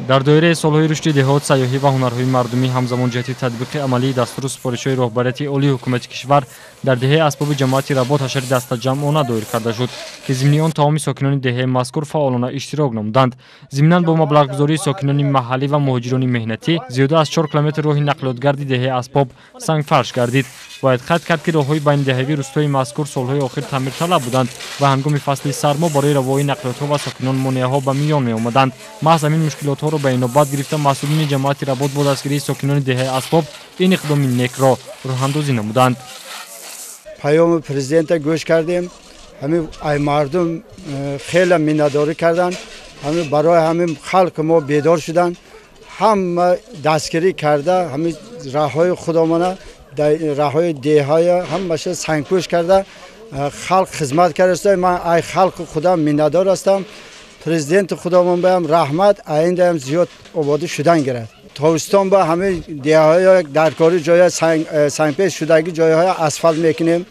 Дар доираи солҳои рушди деҳот, сайёҳӣ ва ҳунарҳои мардумӣ, ҳамзамон ҷиҳати татбиқи амалии дастуру супоришҳои роҳбарияти олии ҳукумати кишвар дар деҳаи Асбоби ҷамоати Работ ҳашари дастаҷамъона доир карда шуд, ки зимни он тамоми сокинони деҳаи мазкур фаъолона иштирок намуданд. Зимнан бо маблағгузории сокинони маҳаллӣ ва муҳоҷирони меҳнатӣ зиёда аз 4 километр роҳи нақлиётгарди деҳаи Асбоб сангфарш гардид. Бояд қайд кард, ки роҳҳои байнидеҳавии рӯстои мазкур солҳои охир таъмирталаб буданд ва ҳангоми фасли сармо барои равоии нақлиётҳо ва сокинон монеаҳо ба миён меомаданд. Маҳз ҳамин мушкилотҳоро ба инобат гирифта, масъулини ҷамоати Работ бо дастгирии сокинони деҳаи Асбоб ин иқдоми некро роҳандозӣ намуданд. Паёми президента гӯш кардем, ҳамин ай мардум хеле миннатдорӣ карданд, ҳамин барои ҳамин халқи мо бедор шуданд, ҳама дастгирӣ карда, ҳамин роҳҳои худомона, роҳҳои деҳҳоя ҳамаша сангпӯш карда, халқ хизмат кардааст. Ман ай халқи худам миннатдор ҳастам. Президенти худомон баям раҳмат, оиндаам зиёд ободӣ шудан гирад. Тобистон ба ҳамин деҳҳоя даркорӣ ҷоя сангпеш шудагӣ ҷойҳоя асфалт мекунем.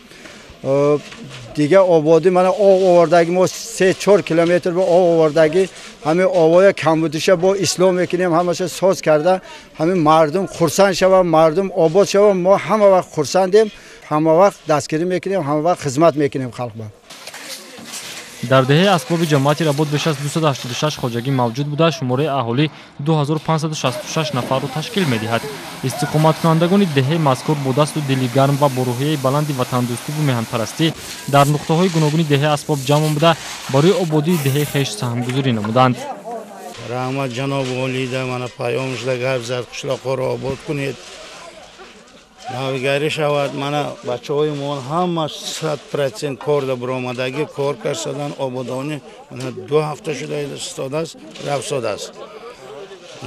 Дига ободӣ мана об овардагӣ мо 3-4 километр ба об овардагӣ, ҳамин овоя камбудиша бо ислоҳ мекунем, ҳамаша соз карда, ҳамин мардум хурсанд шавад, мардум обод шавад. Мо ҳама вақт хурсандем, ҳама вақт дастгирӣ мекунем, ҳама вақт хизмат мекунем халқ ба. Дар деҳаи Асбоби ҷамоати Работ беш аз 286 хоҷагӣ мавҷуд буда, шумораи аҳолӣ 2566 нафарро ташкил медиҳад. Истиқоматкунандагони деҳаи мазкур бо дасту дили гарм ва бо рӯҳияи баланди ватандӯстиву меҳанпарастӣ дар нуқтаҳои гуногуни деҳаи Асбоб ҷамъ омада, барои ободии деҳаи хеш саҳмгузорӣ намуданд. Раҳмат ҷаноби олида, мана паёмашда гап зад, қишлоқҳоро обод кунед, навигарӣ шавад. Мана бачаҳои мо ҳама 100% корда буромадагӣ, кор карсадан, ободонӣ мана 2 ҳафта шуда истодааст, рафтодааст.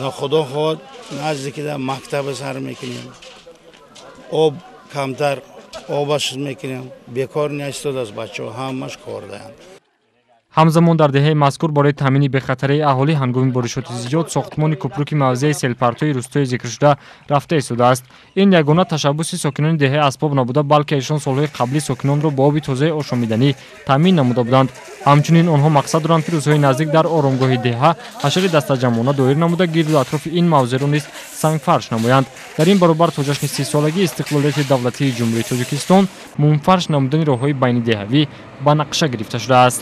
На худо хоҳад наздикида мактаба сар мекунем, об камтар обаш мекунем, бекор наистодааст бачаҳо, ҳамаш кордаанд. Ҳамзамон дар деҳаи мазкур барои таъмини бехатарии аҳолӣ ҳангоми боришоти зиёд сохтмони кӯпруки мавзеи селпартои рӯстои зикршуда рафта истодааст. Ин ягона ташаббуси сокинони деҳаи Асбоб набуда, балки эшон солҳои қаблӣ сокинонро бо оби тозаи ошомиданӣ таъмин намуда буданд. Ҳамчунин онҳо мақсад доранд, ки рӯзҳои наздик дар оромгоҳи деҳа ҳашари дастаҷамъона доир намуда, гирду атрофи ин мавзеъро низ сангфарш намоянд. Дар ин баробар то ҷашни 30-солагии истиқлолияти давлатии Ҷумҳурии Тоҷикистон мумфарш намудани роҳҳои байнидеҳавӣ ба нақша гирифта шудааст.